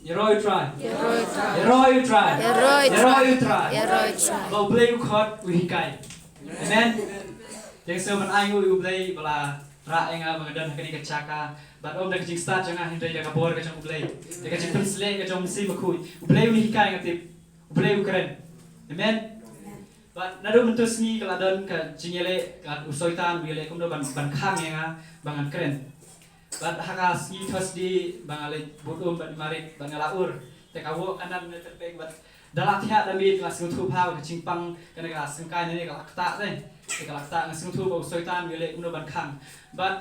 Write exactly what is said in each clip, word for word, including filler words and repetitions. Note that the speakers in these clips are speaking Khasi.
Ïaroh ïa u Trai. Ïaroh ïa u Trai. Ïaroh ïa u Trai. Ba U Blei u khot u hikai. Amen. Te nga sngewbha ban ai nguh ïa U Blei ba la rah ïa nga ba nga don ha kane ka jaka. Bad ym da ka jingstad jong nga hynrei da ka bor ka jong U Blei. Da ka jingpynshlur ka jong U Mynsiem Bakhuid. U Blei un hikai, nga tip. U Blei u kren. Amen. Bad naduh mynta ka sngi ka la don ka jingïaleh, ka u Soitan u ïaleh kumno ban, ban khang ïa nga ba ngan kren. Bad ha ka sngi Thursday ba nga leit bud um bad i marit bad nga la ur. Te ka wok ka nam ne tyrpeng bad da la thiah da miet nga sngewthuh bha ka jingpang kane ka syngkai ne ka la ktah te. Te ka la ktah, nga sngewthuh ba u Soitan u ïaleh kumno ban khang. Bad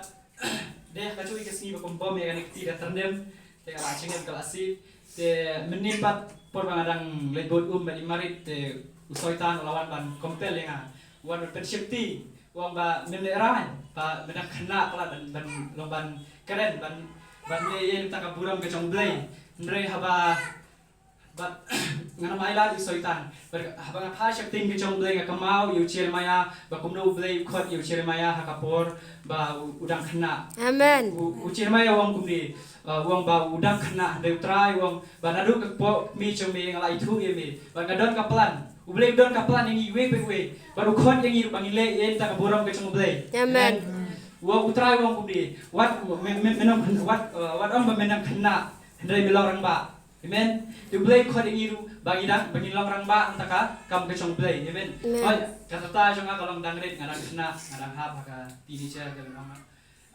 dei ha kajuh ka sngi ba kum bom ïa kane ka kti ka tyrnem. Te ka la jingim ka la sih. Te mynnin pat por ba nga dang leit bud um bad i marit te u Soitan u la wan ban compel ïa nga. Wan ban pynsheptieng. U ong ba mem lehrain, ba me dang khynnah palat ban, ban long ban kren, ban, ban leh ïa kata ka burom ka jong U Blei. Hynrei haba, bad ngan ym ailad ïa u Soitan. Bad haba nga phai sheptieng ka jong U Blei nga kynmaw ïa u Jeremiah, ba kumno U Blei u khot ïa u Jeremiah ha ka por ba u, u dang khynnah. Amen. U, u Jeremiah u ong kumne, uh, u ong ba u dang khynnah, hynrei u Trai u ong ba naduh ka por kmie jong me nga la ithuh ïa me. Bad nga don ka plan. U Blei u don ka plan ïa ngi iwei pa iwei. Bad u khot ïa ngi ruh ba ngin leh ïa kata ka burom ka jong U Blei. Amen. Amen. U ong, u Trai u ong kumne. Wat, me, me, me nang, wat, uh, wat ong ba me nang khynnah. Hynrei me long rangbah. Amen. Te U Blei u khot ïa ngi ruh ba ngi dang, ba ngin long rangbah na kata ka kam ka jong U Blei. Amen. Amen. Hooid, ka rta jong nga ka long dang rit, nga dang khynnah, nga dang hap ha ka teenager ka long.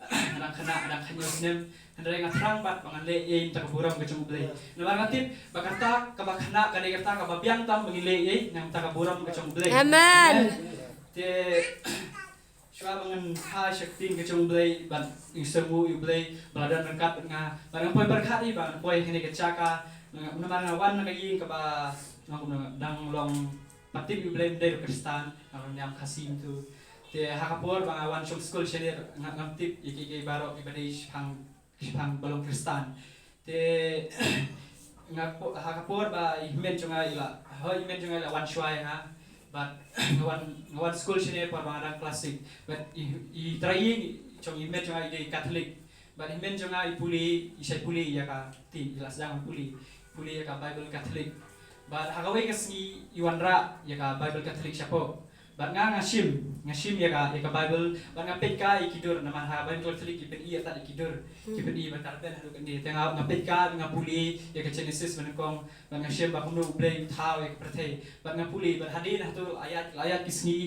Nga dang khynnah, nga dang khynnah snem. Hynrei nga thrang bad ba ngan leh ïa kata ka burom ka jong U Blei. Namar nga tip ba kata kaba khynnah ka dei kata kaba biang tam ba ngin leh ïa kata ka burom ka jong U Blei. Amen. Te shuwa ba ngan phai sheptieng ka jong U Blei bad ïa u sngewbha U Blei ba la don ryngkat bad nga, ba ngan poi pyrkhat ïa ba ngan poi ha kane ka jaka. Namar nga wan na ka ïing kaba nga kum dang long pat tip ïa U Blei, ym dei ba Khristan, nga wan niam Khasi tu. Te ha ka por ba nga wan shong skul sha ïing nga, ngam tip ïa kiei kiei baroh kiba dei shaphang, shaphang ba long Khristan. Te nga po-, ha ka por ba i hynmen jong nga i la, hooid i hynmen jong nga i la wan shuwa ïa nga. Bad nga wan, nga wan skul shane por ba nga dang class six. Bad i, i trai ïing jong i hynmen jong nga i dei Catholic. Bad i hynmen jong nga i pule, i shait pule ïa ka, te i la sdang pule, pule ïa ka Bible Catholic. Bad ha kawei ka sngi i wanrah ïa ka Bible Catholic shapoh. Bad nga nga shim, nga shim ïa ka, ïa ka Bible, bad nga peit kai ïa ki dur, namar ha Bible Catholic ki pyni ïa ta ïa ki dur, ki pyni bad ka dei haduh katne. Te nga, nga peit kai, nga pule ïa ka Genesis ba nyngkong, bad nga shim ba kumno U Blei u thaw ïa ka pyrthei. Bad nga pule, bad hadien hato la ïaid, la ïaid ki sngi,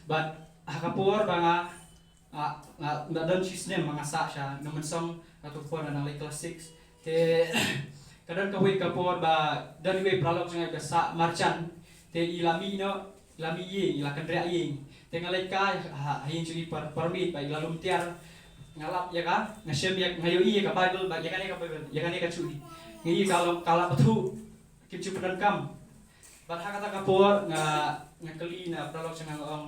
bad ha ka por ba nga, nga, nga, nga don shi snem ba nga sah sha Nongmynsong, ha kato ka por nga dang leit class six. Te ka don kawei ka por ba don iwei paralok jong nga iba sah marjan. Te i la mih noh, i la mih ïing, i la kynriah ïing. Te nga leit kai ha, ha ïing jong i por, por miet ba i la lum tiar. Nga lap ïa ka, nga shem ïa, nga ïohi ïa ka Bible, ba ïa kane ka Bible, ïa kane ka jong i. Nga ïohi ka long, ka la bthuh, kim ju pyndonkam. Bad ha kata ka por nga, nga kylli na paralok jong nga, nga ong,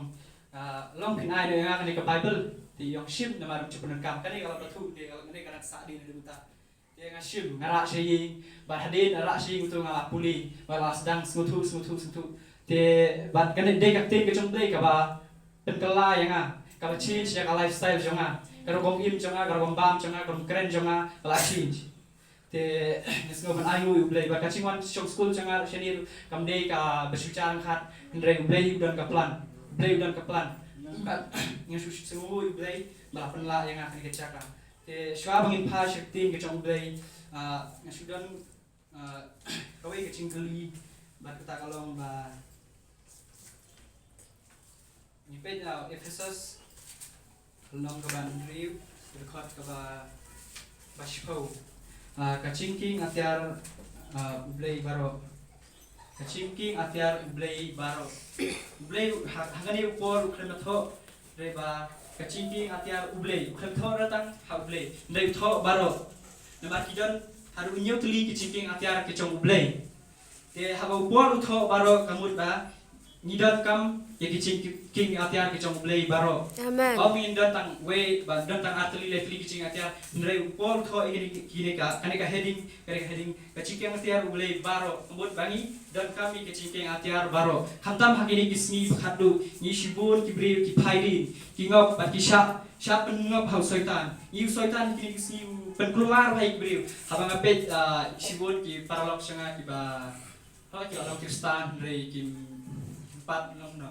ah, long phin ai noh ïa nga kane ka Bible. Te i ong shim, namar ym ju pyndonkam. Kane ka la bthuh, te kane ka dang sah dien haduh mynta. Te nga shim, nga rah sha ïing, bad hadien nga rah sha ïing uto nga la pule, bad la sdang sngewthuh, sngewthuh, sngewthuh. Te bad kane dei ka ktien ka jong U Blei kaba pynkylla ïa nga, kaba change ïa ka lifestyle jong nga, ka rukom im jong nga, ka rukom bam jong nga, ka rukom kren jong nga, ka la change. Te nga sngewbha ban ai nguh ïa U Blei, bad ka jingwan shong skul jong nga ruh shane ruh kam dei kaba shu jar ryngkat, hynrei U Blei u don ka plan, U Blei u don ka plan. Bad nga shu sngewnguh ïa U Blei ba la pynlah ïa nga kane ka jaka. Te shuwa ba ngin phai sha ka ktien ka jong U Blei, ah, nga shu don, ah, kawei ka jingkylli, bad kata ka long ba ngi peit na Ephesos, lynnong kaba hynriew, dkhot kaba, ba shiphew. Ah, ka jingkieng atiar, ah, U Blei baroh. Ka jingkieng atiar U Blei baroh. U Blei ha, ha kane u Paul u khlem da thoh re ba ka jingkieng atiar U Blei. U khlem thoh re tang ha U Blei. Hynrei u thoh baroh. Namar ki don haduh hynñiew tylli ki jingkieng atiar ki jong U Blei. Te haba u Paul u thoh baroh ka mut ba Ngi donkam ïa ki jingkieng atiar ki jong U Blei baroh. Amen. Ym ngin don tang wei, ba don tang artylli laitylli ki jingatiar. Hynrei u Paul u thoh ïa kine, kine ka, kane ka heading, kane ka heading, ka jingkieng atiar U Blei baroh. Ka mut ba ngi donkam ïa ki jingkieng atiar baroh. Khamtam ha kine ki sngi ba khatduh, ngi shibun ki briew ki phai dien, ki ngop bad ki shah, shah pynngop ha u Soitan. Ngi u Soitan kine ki sngi u pynkulmar bha ïa ki briew. Haba nga peit, ah, shibun ki paralok jong nga kiba Hooid, ki la long Khristan hynrei kim pat long no.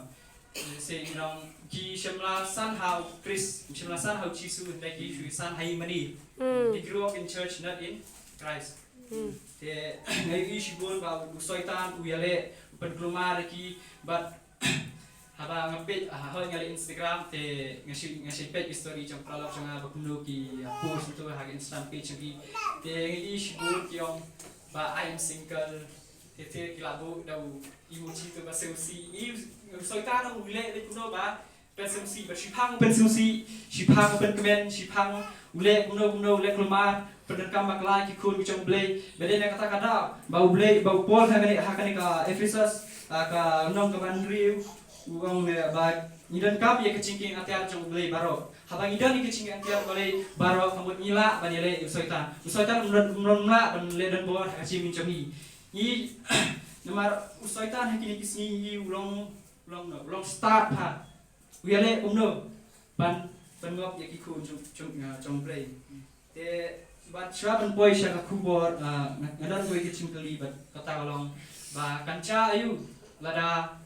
Lehse ngi long ki shym la san ha u Khrist, shym la san ha u Jisu hynrei ki shu san ha i mane. Mm. They grew up in church, not in Christ. Mm. Te nga ïohi shibun ba u Soitan u ïaleh, u pynkulmar ïa ki, bad haba nga peit, ha, hooid, nga leh Instagram te nga shu, nga shu peit ki story jong paralok jong nga ba kumno ki, ah, post tu ha ki Instagram page jong ki. Te nga ïohi shibun ki ong ba I am single. Te te ki la buh da u emoji tu ba sngewsih. I u Soitan u leh leh kumno ba pynsngewsih, ba shiphang pynsngewsih, shiphang pynkmen, shiphang u leh kumno kumno, u leh kulmar, pyndonkam bakla ki khun ki jong U Blei. Ba dei na kata ka daw ba U Blei, ba u Paul ha kane, ha kane ka Ephesus, ah, ka lynnong kaba hynriew, u ong ne ba ngi donkam ïa ka jingkieng atiar jong U Blei baroh. Haba ngi don ïa ka jingkieng atiar U Blei baroh, ka mut ngi lah ban ïaleh ïa u Soitan. U Soitan um don, um don lah ban leh donbor ha ka jingim jong ngi. Ngi, namar u Soitan ha kine ki sngi ngi u long, u long no, u long stad bha. U ïaleh kumno ban, ban ngop ïa ki khun jong, jong, ah, jong U Blei. Te bad shuwa ban poi sha ka khubor, ah, nga, nga don kawei ka jingkylli bad kata ka long ba kan jia aïu lada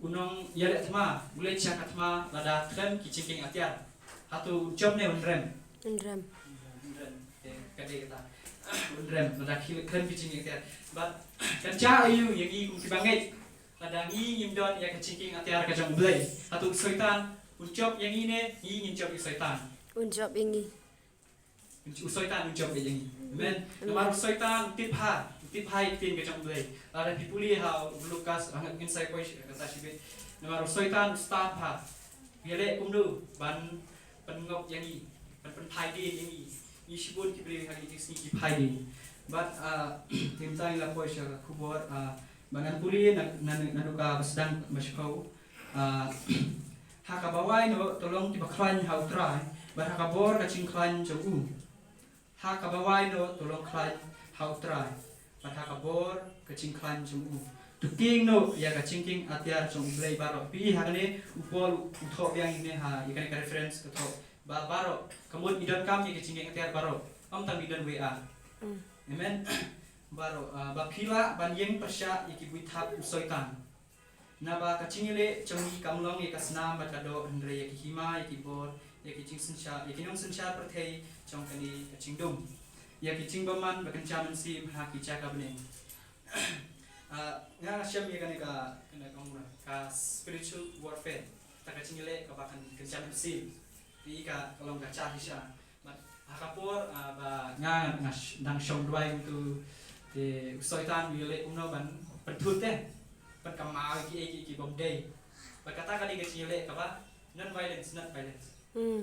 u nongïaleh thma u leit sha ka thma lada khlem ki jingkieng atiar? Hato un jop ne un rem? Un rem. Un rem. Te ka dei kata. Un rem lada khlem ki jingkieng atiar. Bad kan jia aïu ïa ngi kum kiba ngeit lada ngi ngim don ïa ka jingkieng atiar ka jong U Blei? Hato u Soitan un jop ïa ngi ne ngi ngin jop ïa u Soitan? Un jop ïa ngi. U Soitan un jop ïa ngi. Amen. Amen. Namar u Soitan u tip bha, u tip bha ïa ka ktien ka jong U Blei. Lada phi pule ha u Lukas, ha, ngin sa poi kata shibit. Namar u Soitan u stad bha. U ïaleh kumno ban pynngop ïa ngi, ban pynphai dien ïa ngi. Ngi shibun ki briew ha kine ki sngi ki phai dien. Bad, ah, te mynta ngi la poi sha ka khubor, ah, ba ngan pule na, na, naduh kaba sdang ba shiphew. Ah, ha kaba wai noh to long kiba khlaiñ ha U Trai, bad ha ka bor ka jingkhlaiñ jong u. Ha kaba wai noh to long khlaiñ ha U Trai, bad ha ka bor ka jingkhlaiñ jong u. To kieng noh ïa ka jingkieng atiar jong U Blei baroh. Phi i ha kane u Paul u thoh biang ïa kane ha, ïa kane ka reference ka thoh ba baroh. Ka mut ngi donkam ïa ka jingkieng atiar baroh. Ym tang ngi don wei ar. Mm. Amen. Baroh, ah, ba phi lah ban ïeng pyrshah ïa ki buit thap u Soitan. Naba ka jingïaleh jong ngi kam long ïa ka snam bad ka doh, hynrei ïa ki hima, ïa ki bor, ïa ki jingsynshar, ïa ki nongsynshar pyrthei jong kane ka jingdum, ïa ki jingbymman ba kynja mynsiem ha ki jaka bneng. Ah, nga shem ïa kane ka, kane ka mura, ka spiritual warfare. Ta ka jingïaleh kaba kyn-, kynja mynsiem. Te ka long ka jia shisha. Bad ha ka por, ah, ba nga, nga sh-, dang shong duwai kumtu, te u Soitan u ïaleh kumno ban pynthut te, ban kynmaw ïa kiei kiei ki bym dei. Bad kata ka dei ka jingïaleh kaba non violence, not violence. Hmm.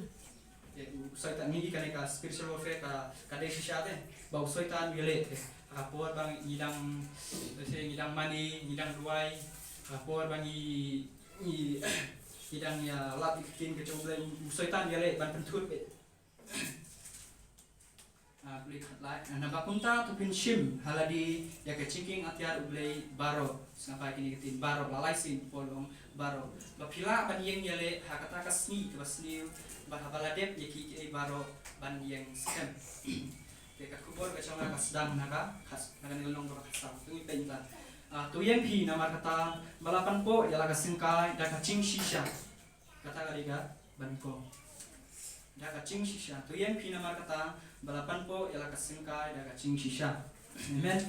Te u Soitan, ngi kane ka spiritual warfare ka, ka dei shisha te. Ba u Soitan u ïaleh te. Ha ka por ba ngi dang, let's say, ngi dang mane, ngi dang duwai. Ha ka por ba ngi, ngi, ngi dang ïalap ïa ka ktien ka jong U Blei, u Soitan u ïaleh ban pynthut beit. Ah, pule khatlai. Ah, naba kumta to phin shim ha lade ïa ka jingkieng atiar U Blei baroh. Sngap ïa kine ki ktien baroh, la lai sien u Paul u ong baroh. Ba phi lah ban ïeng ïaleh ha kata ka sngi kaba sniew, bad haba la dep ïa kiei kiei baroh ban ïeng skhem. Te ka khubor ka jong nga ka sdang na ka khas, na kane ka lynnong kaba khatsaw. To ngin peit mynta. Ah, to ïeng phi namar kata ba la pynpoh ïa la ka syngkai da ka jingshisha. Kata ka dei kaba nyngkong. Da ka jingshisha. To ïeng phi namar kata ba la pynpoh ïa la ka syngkai da ka jingshisha. Amen.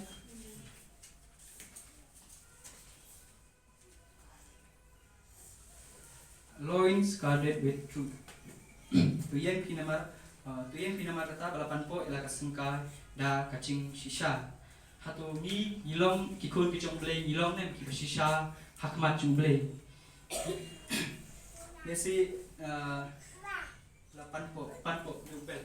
Loins girded with truth. To ïeng phi namar, uh, to ïeng phi namar kata ba la pynpoh ïa la ka syngkai da ka jingshisha. Hato ngi, ngi long ki khun ki jong U Blei, ngi long ne em kiba shisha ha khmat jong U Blei? Lehse, uh, la pynpoh, pynpoh da u bel.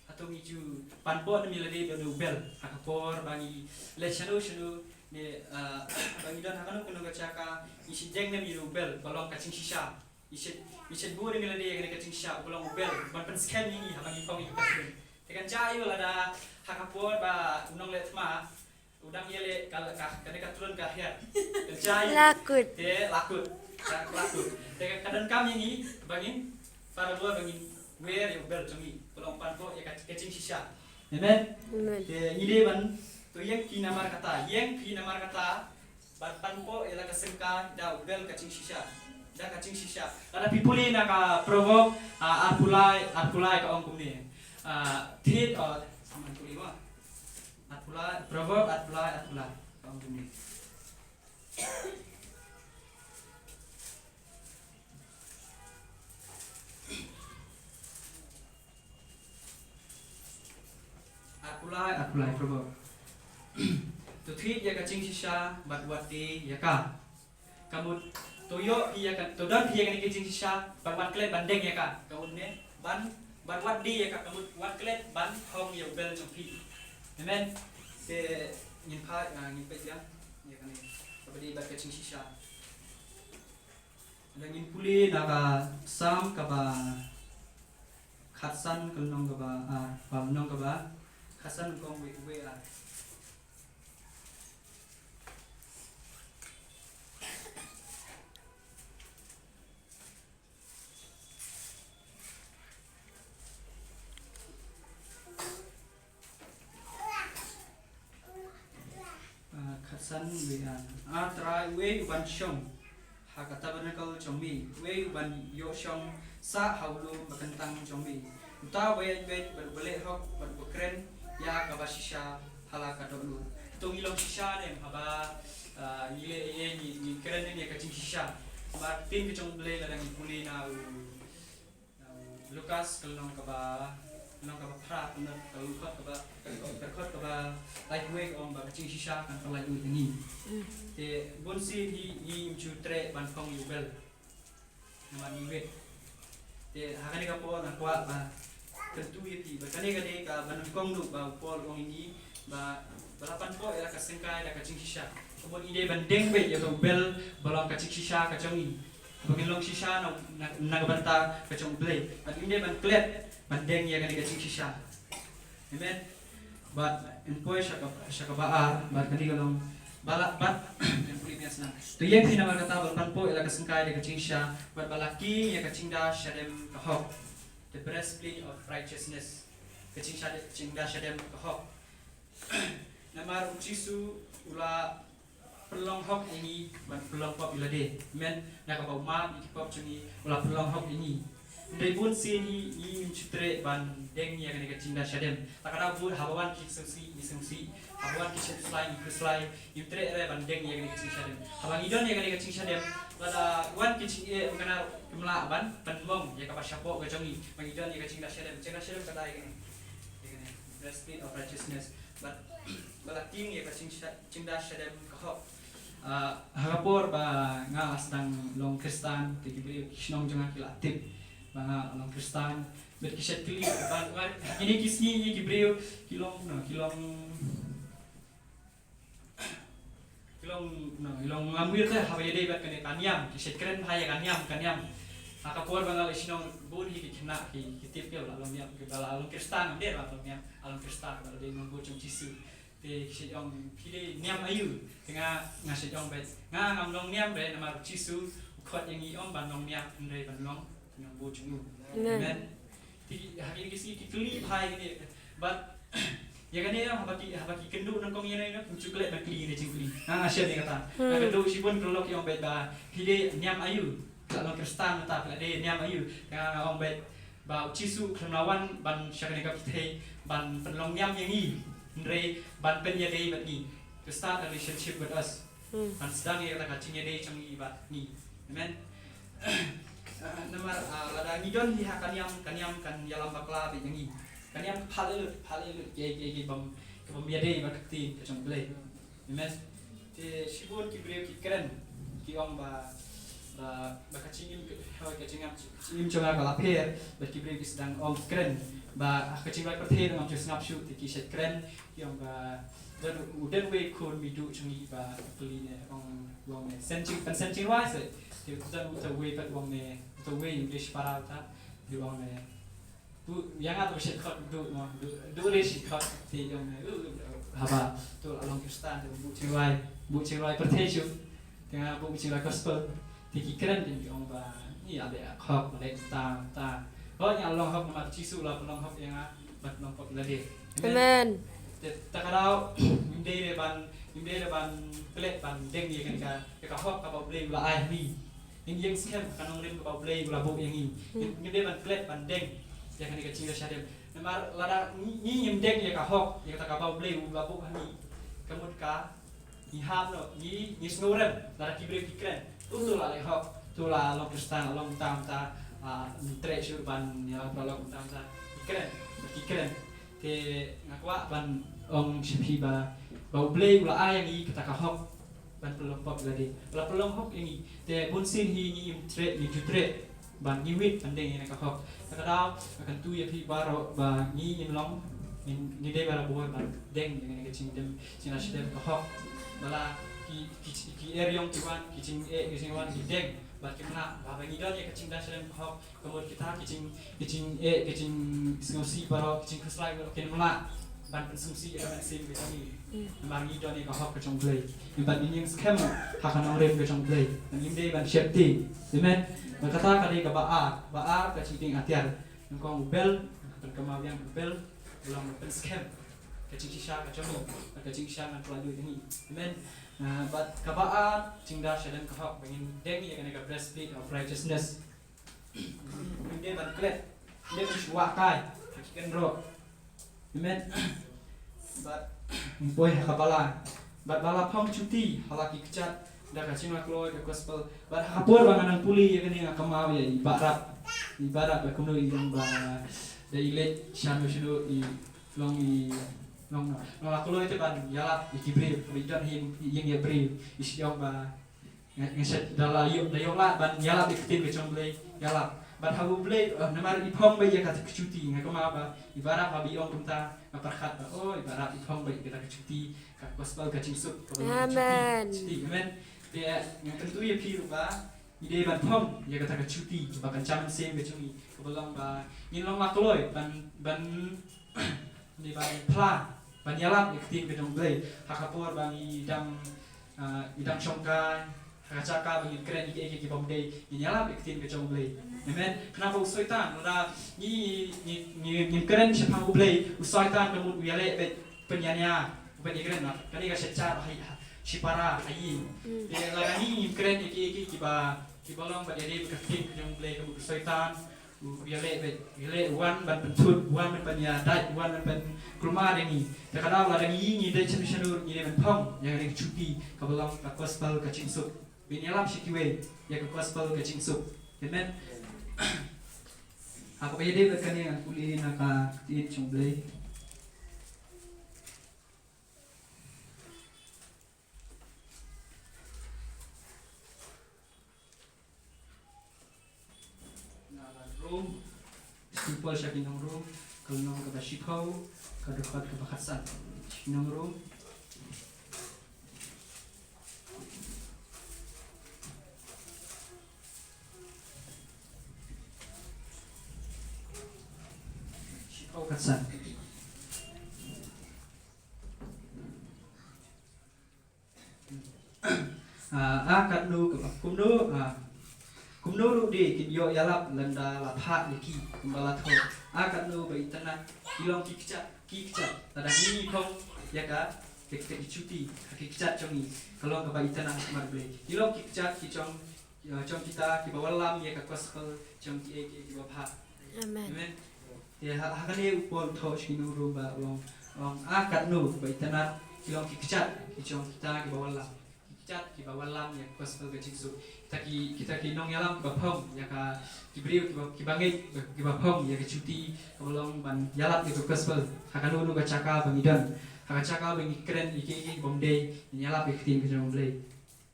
Hato ngi ju pynpoh ne em ïa lade da u bel? Ha ka por ba ngi leit shano shano, Te, ah, ba ngi don ha kano kano ka jaka, ngi shait deng ne em ïa u bel ba long ka jingshisha. Ngi shait, ngi shait buh ïa ngi lade ïa kane ka jingshisha ba long u bel ban pynskhem ïa ngi haba ngi phong ïa ka thlun. Te kan jia aïu lada ha ka por ba u nongleh thma u dang ïaleh ka, ka, kane ka thlun ka hiar. Kan jia aïu. La kut. Te la kut. La, la kut. Te ka, ka donkam ïa ngi ba ngin, para bor ba ngin wer ïa u bel jong ngi ba long ban pynpoh ïa ka, ka jingshisha. Amen. Amen. Te ngi dei ban, to ïeng phi namar kata, ïeng phi namar kata, ban pynpoh ïa la ka syngkai da u bel ka jingshisha. Da ka jingshisha. Lada phi pule na ka Proverb, ah, arphew lai, arphew lai ka ong kumne. Ah, thied, oh, saman pule ma. Arphew lai, Proverb arphew lai, arphew lai ka ong kumne. Arphew lai, arphew lai, Proverb. To thied ïa ka jingshisha bad wad die ïa ka. Ka mut, to ïoh ïa ka, to don ïa kane ka jingshisha bad wat klet ban deng ïa ka. Ka mut ne, ban, ban wad die ïa ka, ka mut wat klet ban hong ïa u bel jong phi. Amen. Te ngin phai, ah, ngin peit ïa, ïa kane kaba dei bad ka jingshisha. Lada ngin pule na ka Salm kaba khatsan, ka lynnong kaba ar, ah, lynnong kaba khatsan, lynnong kaba wei, wei ar. Ah, khatsan wei ar. Ah Trai, uei uban shong ha ka tabernacle jong me, uei uban ïoh shong sah ha u lum ba kyntang jong me? Uta uba ïaid beit bad uba leh hok bad uba kren ïa kaba shisha ha la ka dohnud. To ngi long shisha ne em haba, ah, ngi leh, ngi, ngi kren ne em ïa ka jingshisha? Namar ktien ka jong U Blei lada ngi pule na u Lukas ka lynnong kaba, lynnong kaba phra, ka lynnong, ka lynnong kaba, ka dkhot kaba laiphew wei ka ong ba ka jingshisha kan pynlait ïa ngi. Mm. Te bunsien hi ngi im ju treh ban phong ïa u bel. Namar ngi wit. Te ha kane ka por nga kwah ba kyntu ïa phi ba kane ka dei kaba nyngkong ruh ba u Paul u ong ïa ngi ba, ba la pynpoh ïa la ka syngkai da ka jingshisha. Ka mut ngi dei ban deng beit ïa ka u bel ba long ka jingshisha ka jong ngi. Ba ngin long shisha na, na, na ka bynta ka jong U Blei. Bad ngim dei ban klet ban deng ïa kane ka jingshisha. Amen. Bad ngin poi sha ka, sha kaba ar, bad kane ka long ba la, bad ngin pule biang sha nang. To ïeng phi namar kata ba la pynpoh ïa la ka syngkai da ka jingshisha, bad ba la kieng ïa ka jingda shadem ka hok. The breastplate of righteousness. Ka jingshade-, jingda shadem ka hok. Namar U Jisu u la pynlong hok ïa ngi ban pynlong pop ïa lade. Amen. Na kaba u map ïa ki pop jong ngi u la pynlong hok ïa ngi. Hynrei bunsien hi ngi ngim ju treh ban deng ïa kane ka jingda shadem. Lada ka dei bad haba wan ki sngewsih ngi sngewsih, haba wan ki khuslai ngi khuslai, ngim treh re ban deng ïa kane ka jingshadem. Haba ngi don ïa kane ka jingshadem, lada wan ki jingeh, ym kane ym lah ban pynmong ïa kaba shapoh ka jong ngi. Ba ngi don ïa ka jingda shadem, jingda shadem ka dei kane. Ïa kane, breastplate of righteousness. Bad ba la kieng ïa ka jingsha-, jingda shadem ka hok. Ah, ha ka por ba nga la sdang long Khristan, te ki briew ki shnong jong nga ki la tip ba nga long Khristan. Bad ki shait kylli ba, ba, ïa kine ki sngi ki briew ki long, no, ki long, ki long, no, ki long lamwir te haba ïadei bad kane ka niam, ki shait kren bha ïa ka niam, ka niam. Ha ka por ba nga la shnong bun hi ki khynnah ki, ki tip ïa ba la long niam, ki ba la long Khristan, ym dei ba la long niam, la long Khristan, ba la dei nongbuh jong U Jisu. Te ki shait ong phi dei niam aïu? Te nga, nga shait ong beit, nga ngam long niam re namar U Jisu u khot ïa ngi ym ban long niam hynrei ban long nongbuh jong u. Amen. Amen. Te ha kine ki sngi ki kylli bha ïa kane. Bad ïa kane haba ki, haba ki kynduh nyngkong ïa kane, kim ju klet ban kylli kine jingkylli. Nga, nga shem ïa kata. Nga kynduh shibun ki long ki ong beit ba phi dei niam aïu? Ka long Khristan mynta phi la dei niam aïu? Nga, nga ong beit ba U Jisu u khlem la wan ban sha kane ka pyrthei ban pynlong niam ïa ngi, hynrei ban pynïadei bad ngi, to start a relationship with us. Hmm. Ban sdang ïa kata ka jingïadei jong ngi bad ngi. Amen. Ah, namar, ah, lada ngi don hi ha ka niam, ka niam kan ïalam bakla beit ïa ngi. Ka niam ka phah lut, phah lut ïa, ïa, ïa, ïa bym, ka bym ïadei bad ka ktien ka jong U Blei. Amen. Te shibun ki briew ki kren, ki ong ba, ba, ba ka jingim, ka jingim jong nga ka la pher, bad ki briew ki sdang ong kren. Ba ha ka jingrwai pyrthei ngam ju sngap shuh, te ki shait kren, ki ong ba don u, don uwei u khun mih duh jong ngi ba pule ne, ong, ong ne, seng jing, pynseng jingrwai se. Te don uta uwei pat ong ne, uta uwei English para uta, te ong ne, u, ïa nga to shait khot duh mo, duh, duh re shait khot, te ong ne, u, haba to la long Khristan te buh jingrwai, buh jingrwai pyrthei shuh. Te nga buh jingrwai gospel. Te ki kren, ki ong ba ngi ïaleh hok, ïaleh tam tam. Hooid, ngi la long hok namar Jisu la pynlong hok ïa nga, bad pynlong pop ïa lade. Amen. Amen. Te ta ka daw, ngim dei re ban, ngim dei re ban klet ban deng ïa kane ka, ïa ka hok kaba U Blei u la ai ha ngi. Ngin ïeng skhem ha ka nongrim kaba U Blei u la buh ïa ngi. Hmm. Ngim, ngim dei ban klet ban deng ïa kane ka jingïashadem. Namar lada ngi, ngi ngim deng ïa ka hok, ïa kata kaba U Blei u la buh ha ngi, ka mut ka ngi hap noh, ngi, ngi sngewrem, lada ki briew ki kren, u, to la leh hok, to la long Khristan, long tam ta, ah, treh shuh ban ïa la long tam ta, ki kren, ki kren. Te nga kwah ban ong sha phi ba, ba U Blei u la ai ïa ngi kata ka hok ban pynlong pop ïa lade. U la pynlong hok ïa ngi. Te bunsien hi ngi im treh, ngi ju treh ban, ngi wit ban deng ïa kane ka hok. Te ka daw nga kyntu ïa phi baroh ba ngi ngin long, ngin, ngi dei ban bor ban deng ïa kane ka jingdem, jingïashadem ka hok. Ba la ki, ki, ki eriong ki wan, ki jingeh ki jingwan ki deng bad kim lah, ba, ba ngi don ïa ka jingïashadem ka hok. Ka mut kita ki jing, ki jingeh, ki jingsngewsih baroh, ki jingkhuslai baroh kin ym lah ban pynsngewsih ïa ka mynsiem ka jong ngi. Hmm. Namar ngi don ïa ka hok ka jong U Blei. Ngi, bad ngin ïeng skhem ha ka nongrim ka jong U Blei. Bad ngim dei ban sheptieng. Amen. Bad kata ka dei kaba ar, ba ar ka jingtieng atiar. Nyngkong u bel, ban kynmaw ïa u bel, u long ban pynskhem ka jingshisha ka jong ngi, ka jingshisha ngan pynlait ïa ngi. Amen. Ah, bad kaba ar, jingda shadem ka hok, ba ngin deng ïa kane ka breastplate of righteousness. Ngim dei ban klet, ngim dei ban shuwa kai ha ki kynroh. Amen. Bad ngin poi ha ka balang. Bad ba la phong juti ha la ki kjat da ka jinglakloi ka gospel. Bad ha ka por ba nga nang pule ïa kane nga kynmaw ïa i Bahrap. I Bahrap ba kumno i ong ba da i leit shano shano i long i long no. Nga la kloi te ban ïalap ïa ki briew, ba i don hi ïing ïa briew. I shu ong ba nga, nga shu da la ïoh, da ïoh lad ban ïalap ïa ka ktien ka jong U Blei, ïalap. Bad ha U Blei, eh, namar i phong beit ïa kata ka juti, nga kynmaw ba i Bahrap haba i ong kumta, nga pyrkhat ba, oh, i Bahrap i phong beit ïa kata ka juti, ka gospel ka jingsuk, ka juti. Amen. Juti, amen. Te nga kyntu ïa phi ruh ba ngi dei ban phong ïa kata ka juti ba kan jam mynsiem ka jong ngi, kaba long ba ngin long la kloi ban, ban, ngi ban phla, ban ïalap ïa ka ktien ka jong U Blei ha ka por ba ngi dang, ah, ngi dang shongkai, ha ka jaka ba ngin kren ïa kiei kiei ki bym dei, ngin ïalap ïa ka ktien ka jong U Blei. Amen. Khnang ba u Soitan, lada ngi, ngi, ngi, ngim kren shaphang U Blei, u Soitan ka mut u ïaleh beit pynïania, u pynïakren na kane ka sha jar ha, ha shipara ha ïing. Mm. Te lada ngi ngim kren ïa kiei kiei kiba, kiba long bad ïadei bad ka ktien ka jong U Blei, ka mut u Soitan u ïaleh beit, u ïaleh, u wan ban pynthut, u wan ban pynïadait, u wan ban pynkulmar ïa ngi. Te ka daw lada ngi, ngi dei shano shano ruh ngi dei ban phong ïa kane ka juti kaba long ka gospel ka jingsuk. Ban ïalap sha kiwei ïa ka gospel ka jingsuk. Amen. Ha kaba ïadei bad kane ngan pule na ka ktien jong U Blei. Na ka Rom, Symbol sha ki nong Rom, ka lynnong kaba shiphew, ka dkhot kaba khatsan. Sha ki nong Rom. Shiphew khatsan. Ah, ah, katno kaba, kumno, ah, kumno ruh de kin ïoh ïalap lada la phah ïa ki, kumba la thoh. Ah, katno ba itynnat, ki long ki kjat, ki kjat. Lada ngi phong ïa ka, ïa ka, ïa ka juti, ïa ka kjat jong ngi, ka long kaba itynnat ha khmat U Blei. Ki long ki kjat ki jong, ïa, jong kita kiba wallam ïa ka gospel jong kiei kiei kiba phah. Amen. Amen. Te ha, ha kane u Paul u thoh sha ki nong Rom ba u ong, u ong, ah, katno ba itynnat, ki long ki kjat ki jong kita kiba wallam. Ki kjat kiba wallam ïa ka gospel ka jingsuk. Kita ki, kita ki nongïalam kiba phong ïa ka, ki briew kiba, kiba ngeit, kiba phong ïa ka juti kaba long ban ïalap ïa ka gospel ha kano kano ka jaka ba ngi don. Ha ka jaka ba ngi kren ïa kiei kiei kibym dei, ngin ïalap ïa ka ktien ka jong U Blei.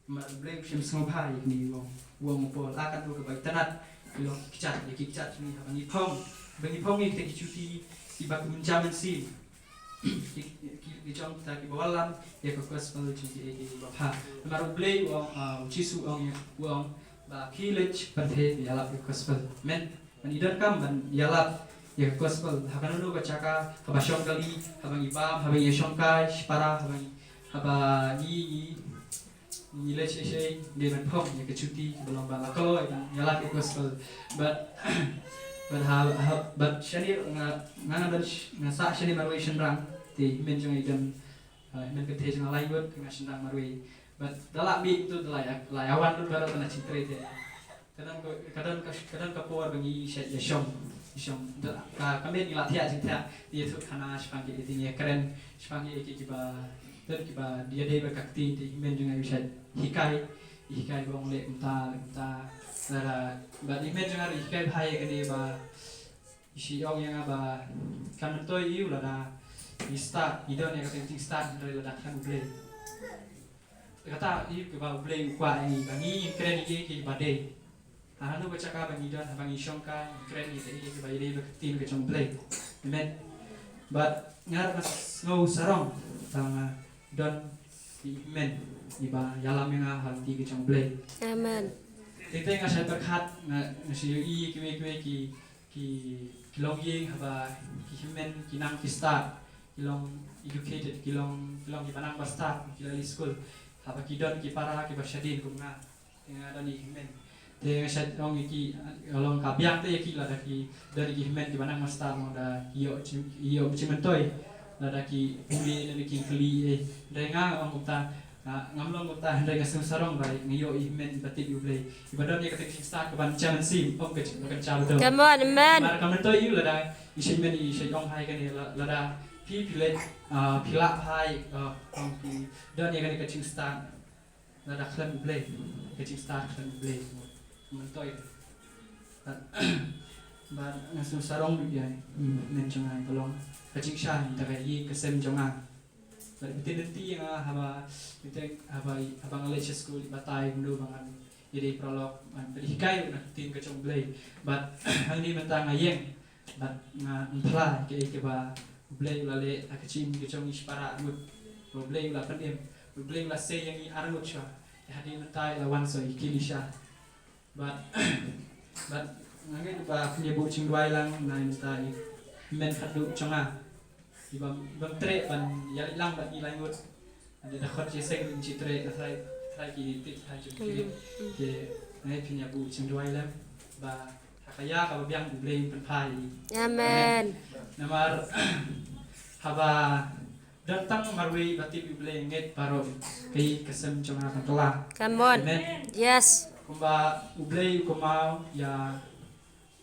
Namar U Blei u shym sngewbha ïa kine, u ong, u ong u Paul, ah, katno kaba itynnat, ki long ki kjat, ïa ki kjat jong ngi haba ngi phong, ba ngi phong ïa kita ki juti, Kiba kumjam mynsiem. Ki, ki, ki jong kita kiba wallam ïa ka gospel jong kiei kiei kiba bha. Namar U Blei u ong, ah, U Jisu u ong ïa, u ong ba khie leit pyrthei ïalap ïa ka gospel. Amen. Ban ïadon kam ban ïalap ïa ka gospel ha kano kano ka jaka, haba shong kali, haba ngi bam, haba ngi shongkai shipara, haba ngi, haba ngi, ngi ngi leit shisha, dei ban phong ïa ka juti ba long ba la kloi ban ïalap ïa ka gospel. But, but ha, ha, but shane nga, nga, nga don sh-, nga sah shane marwei shynrang, te hynmen jong nga i don, uh, hynmen ka thei jong nga lai ngut, nga shynrang marwei. But da lah bit tu da la ïa, la ïa wan lut baroh na chingtrei te. Ka don ka, ka don ka, ka don ka por ba ngi shait ïa shong, ïa shong. Da, ka, ka miet ngi la thiah jingthiah, ïa thut khana shaphang ki, ïa kren shaphang ki, ki, kiba, don kiba ïadei bad ka ktien te, hynmen jong nga ïa u shait hikai, hikai ba ong leh kumta, leh kumta. Lada, bad hynmen jong nga ïa hikai bha ïa kane ba, i shi ong ïa nga ba, kam myntoi ïa u lada ngi stad, ngi don ïa ka jingstad, hynrei lada khlem U Blei. Kata ïa kaba U Blei u kwah ïa ngi, ba ngi ngin kren ïa kiei kiei kiba dei. Ha kano ka jaka ba ngi don, haba ngi shongkai, ngin kren ïa kiei kiei kiba ïadei bad ka ktien ka jong U Blei. Amen. Bad nga ruh nga sngew sarong ba nga don i hynmen iba ïalam ïa nga ha lynti ka jong U Blei. Amen. Teng teng nga shait pyrkhat, nga, nga shu ïohi kiwei kiwei ki ki, ki longïing haba ki hynmen ki nang ki stad, ki long educated, ki long, ki long kiba nang ba stad, ki la leit skul. Haba ki don ki para kiba shadien kum nga, te nga don i hynmen. Te nga shait ong ïa ki, ka long ka biang te ïa ki lada ki don i ki hynmen kiba nang ba stad, mo da ki ïoh jing, ïoh jingmyntoi. Lada ki pule lane ki kylli, eh, hynrei nga nga ong kumta, ah, ngam long kumta, hynrei nga sngew sarong ba nga ïoh i hynmen iba tip ïa U Blei, iba don ïa kata ka jingstad kaba kynja mynsiem, ym ka jing, ba kynja ba don. Come on, amen. Namar kam myntoi ïa u lada i shait hynmen, i shait ong hai kane, la, lada phi, phi leit, ah, phi lah hai, ah, ong phi don ïa kane ka jingstad. Lada khlem U Blei, ka jingstad khlem U Blei, myntoi. Bad, bad nga sngew sarong bha ïa i hynmen jong nga iba long ka jingshai da ka ïing ka sem jong nga. Bad ka tin lynti ïa nga haba, ka tin haba, haba nga leit sha skul, i batai kumno ba ngan ïadei paralok, ngan pynhikai ruh na ka ktien ka jong U Blei. Bad hangne mynta nga ïeng, bad nga, mm, phla ïa kaei kaba U Blei u la leh ha ka jingim ka jong ngi shipara arngut. Ba U Blei u la pynim, U Blei u la sei ïa ngi arngut shuwa. Ïa hadien mynta i la wan sha i kili sha. Bad, bad nga ngeit ba phin ïa buh jingduwai lang na i mynta i hynmen khatduh jong nga. I bym, i bym treh ban ïaleit lang bad ngi lai ngut. Hadien da khot jingïaseng ngin shu treh, da trai, trai ki tip, trai ki tip. Mm, mm. Te nga ngeit phin ïa buh jingduwai lang ba ha ka ïa kaba biang U Blei un pynphai. Amen. Namar haba don tang marwei ba tip ïa U Blei, ngeit baroh ka ïing ka sem jong nga kan kylla. Come on. Amen. Yes. Kumba U Blei u kynmaw ïa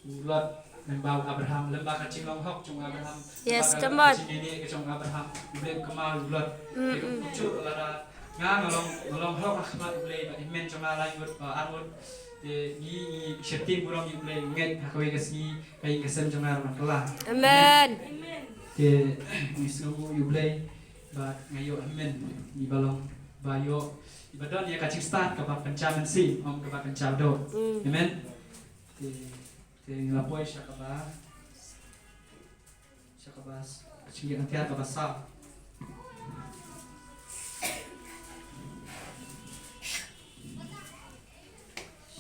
u Lot, lem bad u Abraham, lem bad ka jinglong hok jong u Abraham, yes, lem bad ka, come on, ka jingïeit ka jong u Abraham, U Blei u kynmaw ïa u Lot. Mm, mm. Te u jur lada nga, nga long, nga long hok ha khmat U Blei bad i hynmen jong nga lai ngut, uh, ar ngut. Te ngi, ngi sheptieng burom ïa U Blei, ngeit ha kawei ka sngi ka ïing ka sem jong nga ruh kan kylla. Amen. Te ngi sngewnguh ïa U Blei bad nga ïoh hynmen iba long, ba ïoh, iba don ïa ka jingstad kaba kynja mynsiem, ym kaba kynja doh. Mm. Amen. Te, te ngi la poi sha kaba, sha kaba, ka jingïaid kaba saw.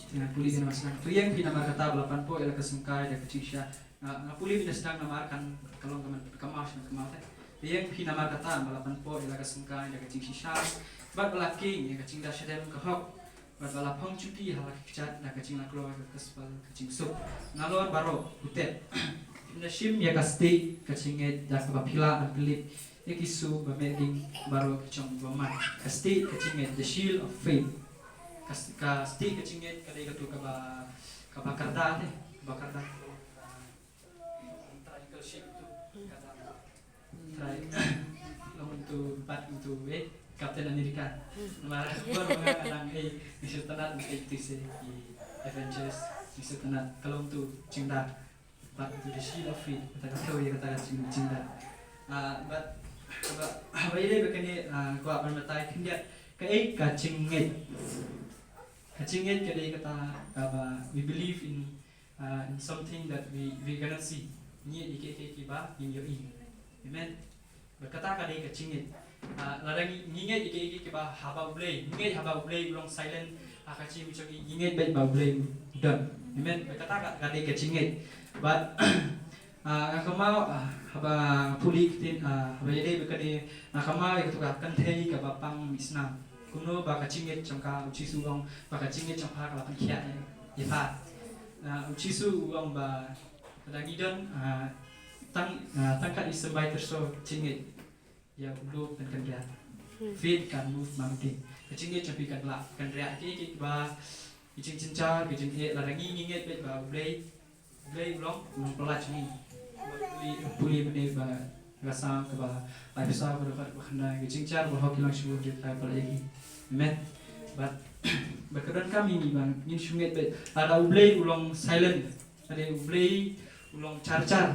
Te nga pule ïa namar sdang. To ïeng phi namar kata ba la pan poi ïa la ka syngkai da ka jingshisha. Nga, nga pule ïa namar sdang namar kan ka long ka man ka maw sha ka maw te. To ïeng phi namar kata ba la pan poi ïa la ka syngkai da ka jingshisha. Bad ba la king ïa ka jingda shadem ka hok. Bad ba la phong juti ha la ki kjat da ka jinglakloi ka gospel ka jingsuk. Nalor baroh u tep. Phim da shim ïa ka stieh ka jingngeit da kaba phi lah ban pynlip ïa ki suk ba meh ding baroh ki jong ba man. Ka stieh ka jingngeit, the shield of faith. Ka s-, ka stieh ka jingngeit ka dei kato kaba, kaba kyrdan te, kaba kyrdan. Triangle shape tu, kata. Try. Long tu, bat tu, eh, Captain America. Namar, buat ba nga dang, eh, ngi shu tynat, eh, tu se, i Avengers, ngi shu tynat, ka long tu, jingda. Bat tu the shield of faith, kata ka thew ïa kata ka jing, jingda. Ah, bat, bat, ba ïa dei ba kane, ah, kwah ban batai khyndiat, kaei ka jingngeit. Ka jingngeit ka dei kata, kaba, we believe in uh, in something that we, we cannot see. Ngeit ïa kiei kiei kiba ngin ïohi. Amen. Bad kata ka dei ka jingngeit. Ah, lada ngi, ngi ngeit ïa kiei kiei kiba ha bad U Blei, ngi ngeit ha bad U Blei u long silent ha ka jingim jong ngi, ngi ngeit bad ba U Blei u don. Amen. Bad kata ka, ka dei ka jingngeit. Bad, ah, nga kynmaw, ah, haba pule ktien, ah, haba ïadei bad ka dei, nga kynmaw ïa kato ka kynthei kaba pang mih snam. Kumno ba ka jingngeit jong ka, U Jisu u ong ba ka jingngeit jong pha ka la pynkhiah ïa pha. Ah, U Jisu u ong ba lada ngi don, ah, tang, ah, tang kat i symbai tyrso jingngeit, ïa u lum kan kynriah. Faith can move mountain. Ka jingngeit jong phi kan lah kynriah kiei kiei kiba, ki jingjynjar, ki jingeh, lada ngi, ngi ngeit bad ba U Blei, U Blei u long, u long palat jong ngi. Pule, pule mynne ba ka Salm kaba laiphew saw, ka dkhot ba khyndai, ki jingjynjar bahok ki long shibun, ki palat ïa ngi. Amen. Bad, bad ka donkam ïa ngi ba ngin shu ngeit bad, lada U Blei u long silent, lada U Blei u long jar jar.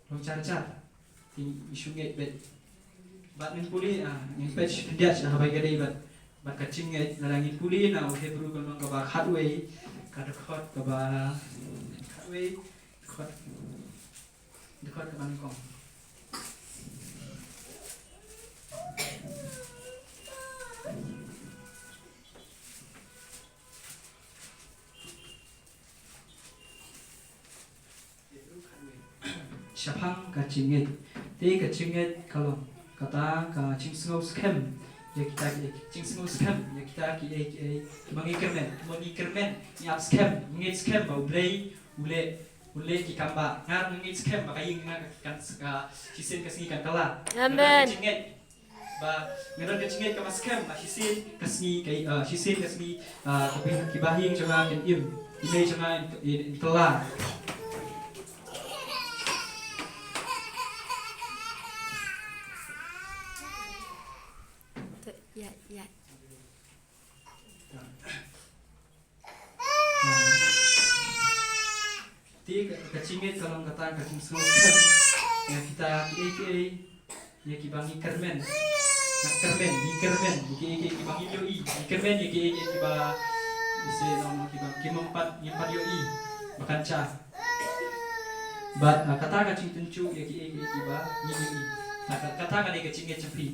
Long jar jar. Ngi, ngi shu ngeit bad. Bad ngin pule, ah, ngin peit khyndiat sha kaba ïadei bad, bad ka jingngeit, lada ngin pule na u Hebru ka lynnong kaba khatwei, ka dkhot kaba khatwei, dkhot, dkhot kaba nyngkong. Shaphang ka jingngeit. Te ka jingngeit ka long kata ka jingsngew skhem ïa kita ki, jingsngew skhem ïa kita kiei kiei kiba ngi kyrmen, kiba ngi kyrmen, ngi ap skhem, ngi ngeit skhem ba U Blei u leh, u leh ki kam ba. Nga ngeit skhem ba ka ïing nga kan, ka shisien ka sngi kan kylla. Amen. Ka jingngeit ba nga don ka jingngeit kaba skhem ba shisien ka sngi ka, ah, shisien ka sngi, ah, ka ba, ki bahaïing jong nga kin im, i mei jong nga in, in, in kylla. Ïa, ïa. Te ka, ka jingngeit ka long kata ka jingsngewskhem ïa kita kiei kiei, ïa kiba ngi kyrmen. Nga kyrmen, ngi kyrmen ïa kiei kiei kiba ngim ïohi. Ngi kyrmen ïa kiei kiei kiba, ise, long kiba ngim pat, ngim pat ïohi ba kan jia. Bad, ah, kata ka jingtynjuh ïa kiei kiei kiba ngim ïohi. Kata, kata ka dei ka jingngeit jong phi.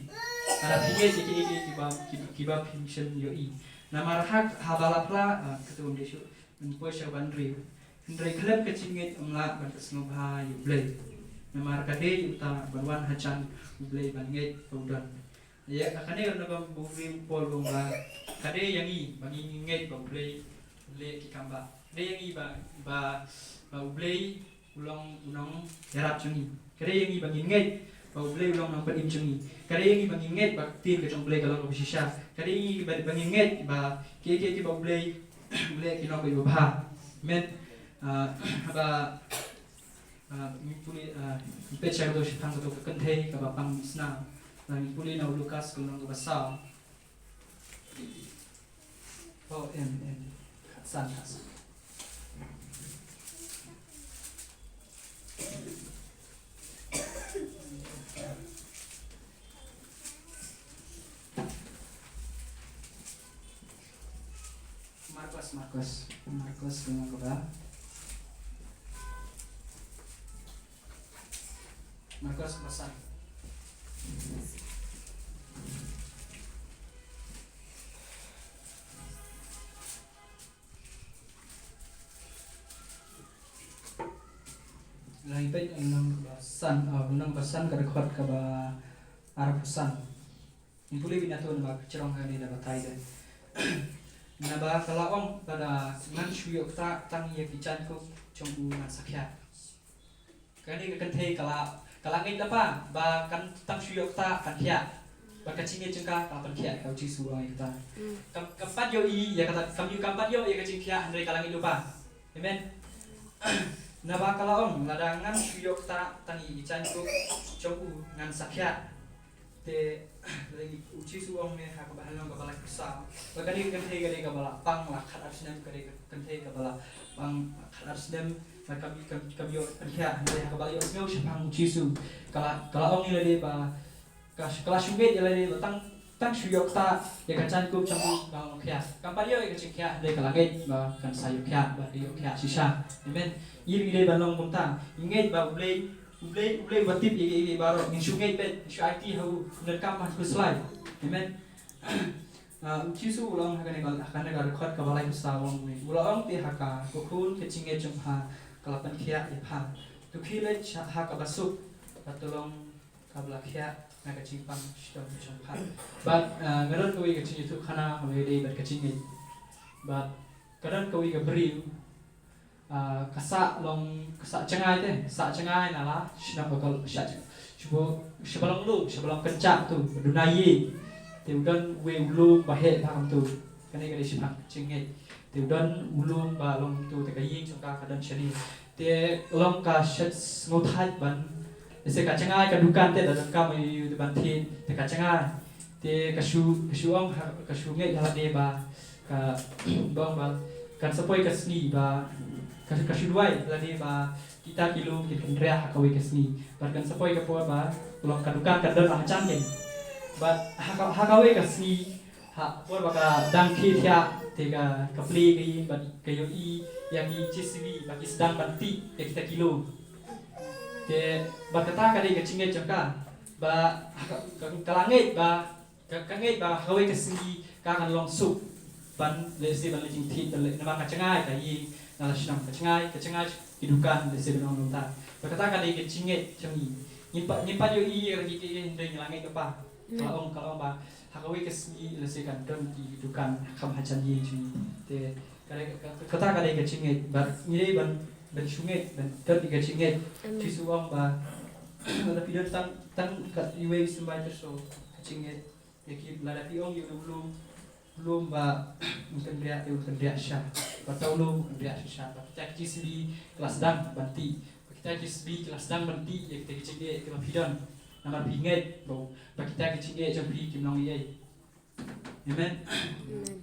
Lada phi ngeit ïa kiei kiei kiba, kiba, kiba phim shym ïohi. Namar ha, haba la phla, ah, kata um dei shuh ban poi sha ban riew. Hynrei khlem ka jingngeit ym lah ban ka sngewbha ïa U Blei. Namar ka dei uta ban wan hajan U Blei ban ngeit ba u don. Ïa kane ka naba u briew u Paul u ong ba ka dei ïa ngi ba ngi ngeit ba U Blei u leh ki kam ba. Ka dei ïa ngi ba, ba, ba U Blei u long u nongïarap jong ngi. Ka dei ïa ngi ba ngin ngeit ba U Blei u long nongpynim jong ngi. Ka dei ïa ngi ba ngin ngeit ba ka ktien ka jong U Blei ka long kaba shisha. Ka dei ïa ngi ba, ba ngin ngeit ba kiei kiei kiba U Blei u leh ki long kiba bha. Amen. Ah, ba, ah, ngin pule, ah, ngin peit sha kato shaphang kato ka kynthei kaba pang mih snam. Ba ngin pule na u Lukas ka lynnong kaba saw. Oh, em, em. Khatsan, khatsan. Markos, Markos, Markos, kynmaw kaba. Markos pasal. Lai peit lynnong kaba san, ah, lynnong kaba san ka dkhot kaba arphew san. Ngin pule beit na to naba ka jrong kane da batai de. Naba ka la ong ba lada ngan shu ïoh ktah tang ïa ki jaiñkup jong u ngan sa khiah. Kane ka kynthei ka la, ka la ngeit lypa ba kan tang shu ïoh ktah kan khiah. Bad ka jingngeit jong ka ka la pynkhiah ïa ka, U Jisu u ong ïa kata. Mm. Kam, kam pat ïohi ïa kata, kam ïoh, kam pat ïoh ïa ka jingkhiah hynrei ka la ngeit lypa. Amen. Naba ka la ong lada ngan shu ïoh ktah tang ïa ki jaiñkup jong u ngan sa khiah. Te, lada ngi, U Jisu u ong ne ha kaba, ha lynnong kaba laiphew saw. Ba kane ka kynthei ka dei kaba la pang la khatar snem, ka dei ka kynthei kaba la pang la khatar snem, la kam, kam, kam ïoh pynkhiah, hynrei ha kaba la ïohsngew shaphang U Jisu. Ka la, ka la ong ïa lade ba, ka, ka la shu ngeit ïa lade ba tang, Tang shu ïoh kata ïa ka jaiñkup jong u ba long khia. Kam pat ïoh ïa ka jingkhia, hynrei ka la ngeit ba kan sa ïoh khia, ba ka ïoh khia shisha. Amen. Ngi ruh ngi dei ban long kumta. Ngi ngeit ba U Blei, U Blei, U Blei uba tip ïa, ïa, ïa baroh. Ngin shu ngeit beit, ngin shu aiti ha u, ngin kam ha u slai. Amen. Ah, U Jisu u la ong ha kane ka, ha kane ka dkhot kaba laiphew saw, u ong, u la ong te ha ka, ko khun, ka jingngeit jong pha ka la pynkhiah ïa pha. To khie leit sha ha kaba suk, bad to long kaba la khiah na ka jingpang shitom jong pha. Bad, ah, nga don kawei ka jingïathuhkhana kaba ïadei bad ka jingngeit. Bad ka don kawei ka briew, ah, ka sah long, ka sah jngai te, sah jngai na la shnong, ka sah, sha ba, sha ba long lum, sha ba long kynjah tu, ba duna ïing. Te u don uwei u lum ba heh bha kumtu. Kane ka dei shaphang ka jingngeit. Te u don u lum ba long tu, te ka ïing jong ka ka don shane. Te long ka shet sngewthait ban, lehse ka jngai ka dukan te, la donkam ïa u te ban thied, te ka jngai. Te ka shu, ka shu ong ha, ka shu ngeit ha lade ba, ka, ba ong ba kan sa poi ka sngi ba, ka, ka shu duwai ha lade ba kita ki lum kin kynriah ha kawei ka sngi. Bad kan sa poi ka por ba long ka dukan kan don la hajan kin. Bad ha ka, ha kawei ka sngi, ha por ba ka dang khie thiah, te ka, ka plie ka ïing bad ka ïohi ïa ki J C B ba ki sdang ban tih ïa kita ki lum. Te bad kata ka dei ka jingngeit jong ka, ba ha ka, ka, ka la ngeit ba, ka, ka ngeit ba ha kawei ka sngi ka kan long suk ban, lehse ban leit jingthied, ban leit, namar ka jngai ka ïing na la shnong, ka jngai, ka jngai ki dukan, lehse ban ong kumta. Bad kata ka dei ka jingngeit jong ngi. Ngim pat, ngim pat ïohi ïa ki, ki, hynrei ngi la ngeit kata. Ka la ong, ka la ong ba ha kawei ka sngi lehse kan don ki dukan kham hajan ïing jong ngi. Te ka dei ka, ka, kata ka dei ka jingngeit. Bad ngi dei ban, ban shu ngeit, ban don ïa ka jingngeit. Amen. Jisu u ong ba lada phi don tang, tang ka iwei i symbai tyrso ka jingngeit, ïa ki, lada phi ong ïa u lum, lum ba un kynriah, te un kynriah shisha. Bad uta u lum un kynriah shisha. Bad kita ki J C B ki la sdang ban tih. Bad kita ki J C B ki la sdang ban tih ïa kita ki jingeh kiba phi don. Namar phi ngeit ba, ba kita ki jingeh jong phi kim long ei ei. Amen. Amen.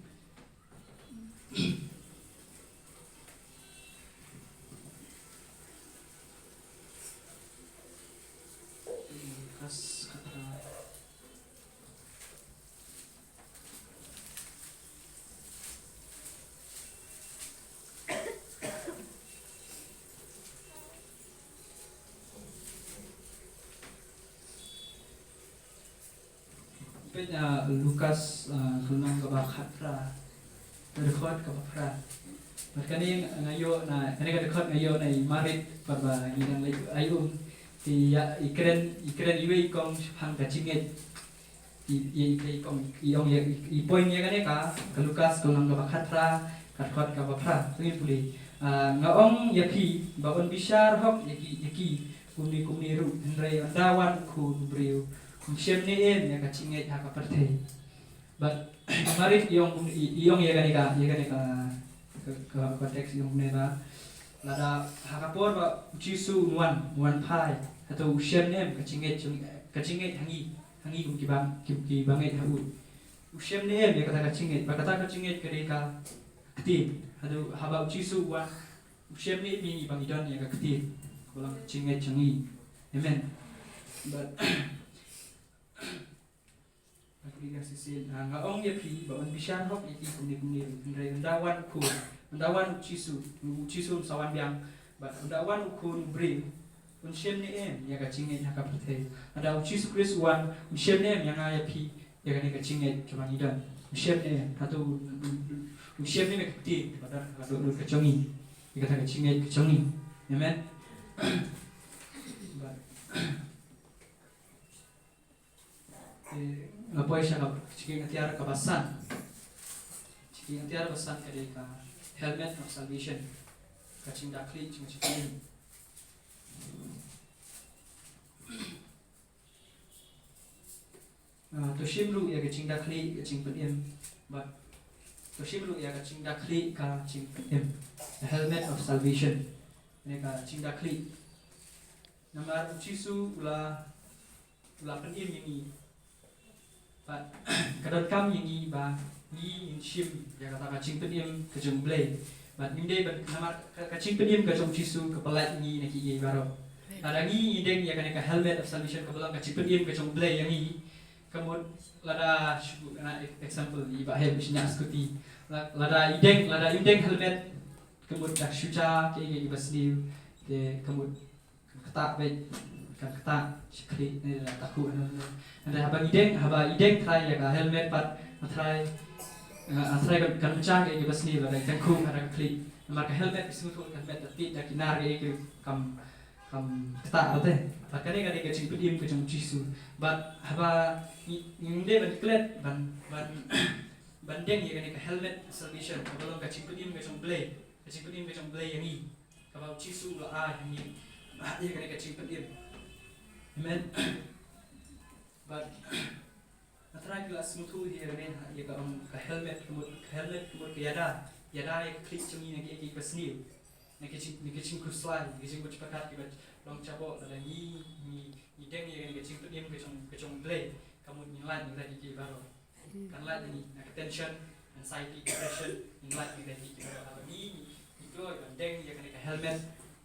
Peit, ah, Lukas, ah, ka lynnong kaba khatphra, ka dkhot kaba phra. Bad kane nga ïoh na, kane ka dkhot nga ïoh na i Marit, bad ba ngi dang leit ai um. Te ïa, i kren, i kren iwei i kong shaphang ka jingngeit. I, i, i, i ong, i ong ïa, i, i point ïa kane ka, ka Lukas ka lynnong kaba khatphra, ka dkhot kaba phra. To ngin pule. Ah, nga ong ïa phi, ba un bishar hok ïa ki, ïa ki, kumne, kumne ruh, hynrei ynda wan u Khun u briew, un shim ne em ïa ka jingngeit ha ka pyrthei. Bad Marit i ong, i, i ong ïa kane ka, ïa kane ka, ka, ka context i ong ne ba, lada ha ka por ba u Jisu un wan, un wan phai, hato u shim ne em ka jingngeit, ka jingngeit ha ngi, ha ngi kum ki bang, ki, ki bangeit ha u. U shim ne em ïa kata ka jingngeit, ba kata ka jingngeit ka dei ka ktien. Hato haba u Jisu u wan, u shim ne em ïa ngi ba ngi don ïa ka ktien, kaba long ka jingngeit jong ngi. Amen. Bad, ah, nga ong ïa phi, ba un bishar hok ïa ki kumne kumne ruh, hynrei ynda wan u Khun, ynda wan u Jisu, u Jisu un sa wan biang, bad ynda wan u Khun u briew, un shim ne em ïa ka jingngeit ha ka pyrthei. Lada u Jisu Khrist u wan, un shim ne em ïa nga ïa phi ïa kane ka jingngeit kaba ngi don? Un shim ne em, hato un, un, un, un shim ne em ïa ka ktien kaba don ha ka dohnud ka jong ngi, ïa kata ka jingngeit ka jong ngi? Amen. Bad, eh, nga poi sha ka jingkren atiar kaba san. Jingkren atiar kaba san ka dei ka helmet of salvation. Ka jingdakhlieh jong ka jingkren. Ah, to shim ruh ïa ka jingdakhlieh ka jingpynim. Bad to shim ruh ïa ka jingdakhlieh ka jingpynim. The helmet of salvation. Kane ka jingdakhlieh. Namar u Jisu u la, u la pynim ïa ngi. Bad ka donkam ïa ngi ba ngi ngin shim ïa kata ka jingpynim ka jong U Blei. Bad ngim dei ban, namar ka, ka jingpynim ka jong u Jisu ka pyllait ngi na kiei baroh. Lada ngi ngin deng ïa kane ka helmet of salvation kaba long ka jingpynim ka jong U Blei ïa ngi, Ka mut lada shu, na example, i Bah Hem i shñiah scooty. La-, lada i deng, lada im deng helmet, ka mut da shu ja kiei kiei kiba sniew, te ka mut kan ktah beit, kan ktah shi khlieh ne da takhu ne. Hynrei haba i deng, haba i deng trai ïa ka helmet pat, trai, eh, trai kan, kan ja kiei kiba sniew lada i tyngkhuh ha ka khlieh. Namar ka helmet ka sngewthuh ka helmet da tied da ki nar kiei kiei kam kam ktah te. Bad kane ka dei ka jingpynim ka jong u Jisu. Bad haba ngi, ngi dei ban klet, ban, ban, ban deng ïa kane ka helmet salvation, kaba long ka jingpynim ka jong u Blei, ka jingpynim ka jong u Blei ïa ngi, kaba u Jisu u la ai ha ngi, ïa kane ka jingpynim. Amen. Bad Na trai ki la sngewthuh hi ïa kane, ïa ka, um, ka helmet, ka mut, ka helmet, ka mut ka ïada. Ïada ïa ka khlieh jong ngi na kiei kiei kiba sniew. Na ki jing, na ki jingkhuslai, na ki jingpyrkhat kiba long shapoh, lada ngi, ngi, ngi deng ïa kane ka jingpynim ka jong, ka jong u Blei. Ka mut ngin lait, ngin lait ïa kiei baroh. Kan lait ïa ngi, na ka tension, anxiety, depression, ngin lait ïa kiei kiei baroh. Haba ngi, ngi, ngi kloi ban deng ïa kane ka helmet,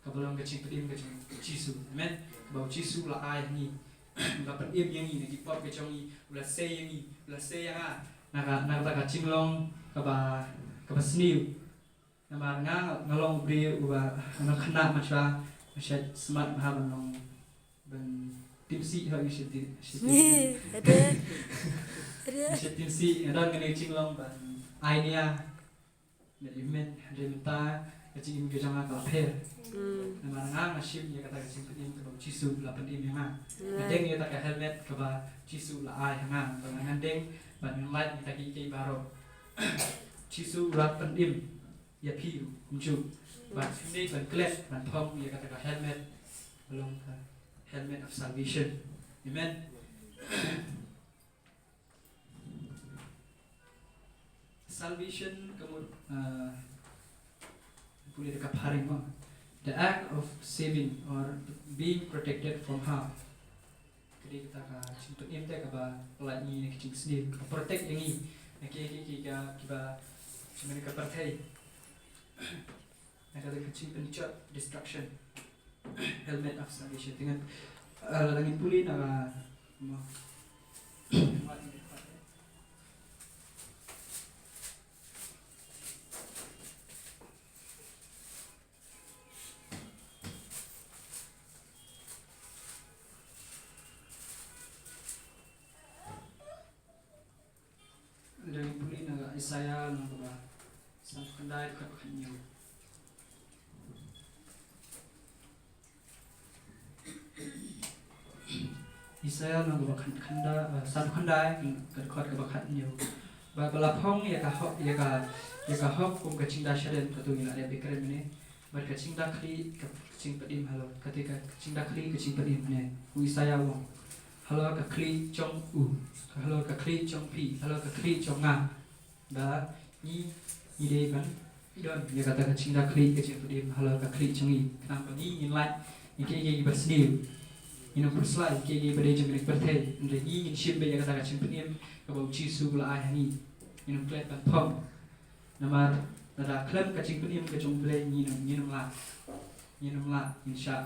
kaba long ka jingpynim ka jong u Jisu. Amen. Kaba u Jisu u la ai ha ngi. U la pynim ïa ngi na ki pop ka jong ngi, u la sei ïa ngi, u la sei ïa nga na ka, na kata ka jinglong kaba, kaba sniew. Namar nga, nga long u briew uba nga khynnah mynshuwa, nga shait smat bha ban long, ban tipsy, ha, nga shait ti-, shait tipsy. Ade. Ade. Nga shait tipsy, nga don kane ka jinglong ban ai nia. Met ïa met, hynrei mynta ka jingim ka jong nga ka la pher. Mm. Namar nga, nga shim ïa kata ka jingpynim kaba u Jisu u la pynim ïa nga. Nga deng ïa kata ka helmet kaba u Jisu u la ai ha nga. Bad nga deng, bad nga lait ïa kita kiei kiei baroh. Jisu u la pynim ïa phi ruh kumjuh. Bad phi dei ban klet, ban phong ïa kata ka helmet. Ba long ka helmet of salvation. Amen. Salvation ka mut, uh, pule da ka phareng mo. The act of saving or being protected from harm. Ka dei kata ka jingpynim te kaba lait ngi na ki jingsniew, kaba protect ïa ngi na ki, ki, ki, ka, kiba, jingmane ka pyrthei. Na kata ka jingpynjot, destruction. Helmet of salvation. Te ngan, eh, lada ngin pule na ka, mo. Lada ngin pule na ka Isaiah lynnong kaba sanphew khyndai dkhot ba khathynñiew. Isaiah lynnong kaba khan-, khyndai, eh, sanphew khyndai, ka dkhot kaba khathynñiew. Ba, ba la phong ïa ka hok, ïa ka, ïa ka hok kum ka jingda shadem, kato ngi la dep ïakren mynne. Bad ka jingda khlieh ka jingpynim halor. Kata ka jingda khlieh ka jingpynim ne. U Isaiah u ong. Halor ka khlieh jong u. Halor ka khlieh jong phi. Halor ka khlieh jong nga. Da ngi, ngi dei ban don ïa kata ka jingda khlieh ka jingpynim halor ka khlieh jong ngi. Khnang ba ngi ngin lait ïa kiei kiei kiba sniew. Ngin ym pyrshah ïa kiei kiei ba dei jong kane ka pyrthei. Hynrei ngi ngin shim beit ïa kata ka jingpynim kaba u Jisu u la ai ha ngi. Ngin ym klet ban phong. Namar lada khlem ka jingpynim ka jong u Blei ngin ym, ngin ym lah. Ngin ym lah, ngin shah,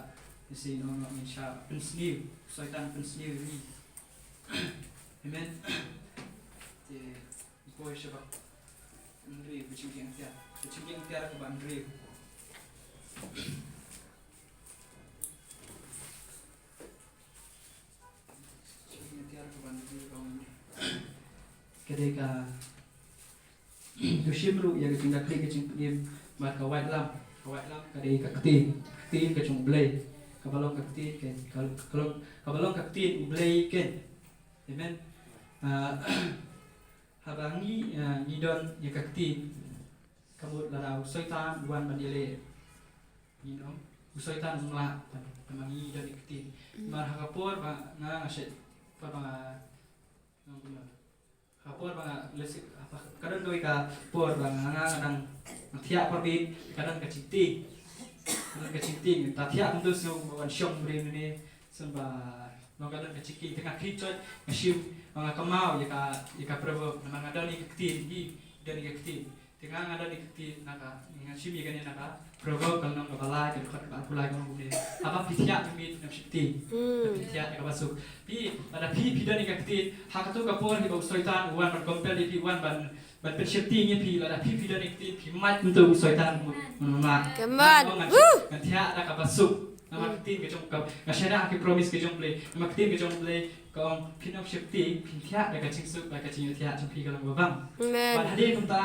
ïa si no no, ngin shah pynsniew, Soitan pynsniew ïa ngi. Amen. Te poi sha ba hynriew, ka jingkieng tiar. Ka jingkieng tiar kaba hynriew. Ka jingkieng tiar kaba hynriew ka ong, ka dei ka To shim ruh ïa ka jingda khlieh ka jingpynim bad ka waitlam. Ka waitlam ka dei ka ktien, ka ktien ka jong u Blei. Kaba long ka ktien ka, ka, ka long, kaba long ka ktien u Blei ka. Amen. Ah, haba ngi, ah, ngi don ïa ka ktien, ka mut lada u Soitan u wan ban ïaleh, ngin ong u Soitan um lah ban, ban ma ngi don ïa ka ktien. Mm. Namar ha ka por ba nga, nga shait, por ba nga, nga ong kumno. Ha por ba nga lehse, ha por, ka don kawei ka por ba nga, nga, nga dang thiah por bit, ka don ka jingtieng. Ka don ka jingtieng, ta thiah kumto sngewbha ban shong briew ne, sngewbha, ba ka don ka jingtieng, te nga khie coit, nga shim, ba nga kynmaw ïa ka, ïa ka proverb, namar nga don ïa ka ktien, ngi don ïa ka ktien. Te nga nga don ïa ka ktien na ka, nga shim ïa kane na ka Proverb ka lynnong kaba lai, ka dkhot kaba arphew lai, ka ong kumne: Haba phi thiah phi miet, phin ym sheptieng. Haba phi thiah da kaba suk. Phi, lada phi phi don ïa ka ktien, ha kato ka por hi ba u Soitan u wan ban compel ïa phi, u wan ban, ban pynsheptieng ïa phi, lada phi phi don ïa ka ktien, phi mad kumto, u Soitan un ym mad. Come on. Ngan thiah da kaba suk. Namar ka ktien ka jong ka, nga shaniah ha ki promise ka jong U Blei. Namar ka ktien ka jong U Blei ka ong, phin ym sheptieng, phin thiah da ka jingsuk, da ka jingïathiah jong phi ka long ba bang. Amen. Bad hadien kumta,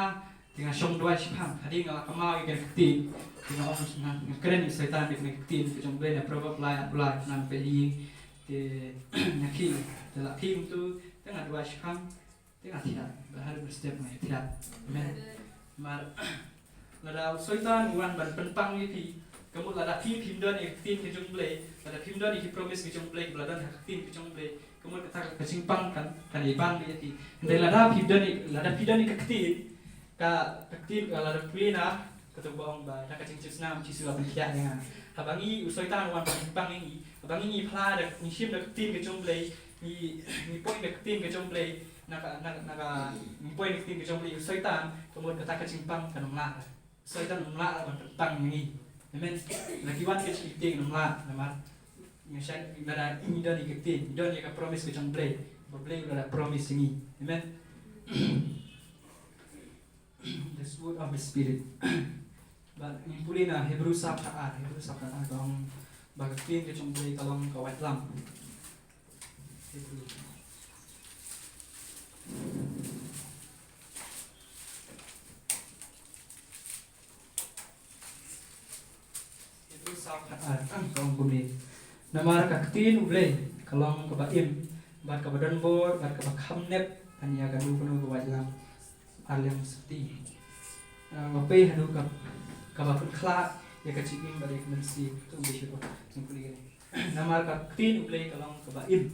te nga shong duwai shiphang, hadien nga la kynmaw ïa kane ka ktien, te nga ong, nga, nga kren ïa u Soitan da kane ka ktien ka jong U Blei na Proverb lai, lai, nang peit hi, te nga khie, te la khie kumto, te nga duwai shiphang, te nga thiah, bad ha ruh step nga thiah. Amen. Namar lada u Soitan u wan ban pynpang ïa phi, ka mut lada phi phim don ïa ka ktien ka jong U Blei, lada phim don ïa ki promise ka jong U Blei, ba la don ha ka ktien ka jong U Blei, ka mut kata ka jingpang kan, kan ïa bang ïa phi. Hynrei lada phi don ïa, lada phi don ïa ka ktien, ka, ka ktien ka, lada phi na, kato ba ong ba da ka jingjop snam u Jisu u la pynthiah ïa nga. Haba ngi, u Soitan u wan ban pang ïa ngi, haba ngi, ngi phla da, ngi shim da ka ktien ka jong U Blei, ngi, ngi point da ka ktien ka jong U Blei, na ka, na, na ka, ngi point da ka ktien ka jong U Blei, u Soitan, ka mut kata ka jingpang kan ym lah. Soitan um lah ban pynpang ïa ngi. Amen. La ki wan ki sheptieng um lah, namar nga shaniah, lada ngi don ïa ka ktien, ngi don ïa ka promise ka jong U Blei, ba U Blei u la promise ïa ngi. Amen. The sword of the Spirit. Bad ngin pule na Hebru sapta ar, Hebru sapta ar ka ong ba ka ktien ka jong U Blei ka long ka waitlam. Hebru. Hebru sapta ar, ah, ka ong kumne. Namar ka ktien U Blei ka long kaba im, bad kaba don bor, bad kaba kham nep ban ïa kano kano ka waitlam. Ar liang sati. Ah, ba pei haduh ka, kaba pynkhlad ïa ka jingim bad ïa ka mynsiem. To ngin pule kane. Namar ka ktien U Blei ka long kaba im.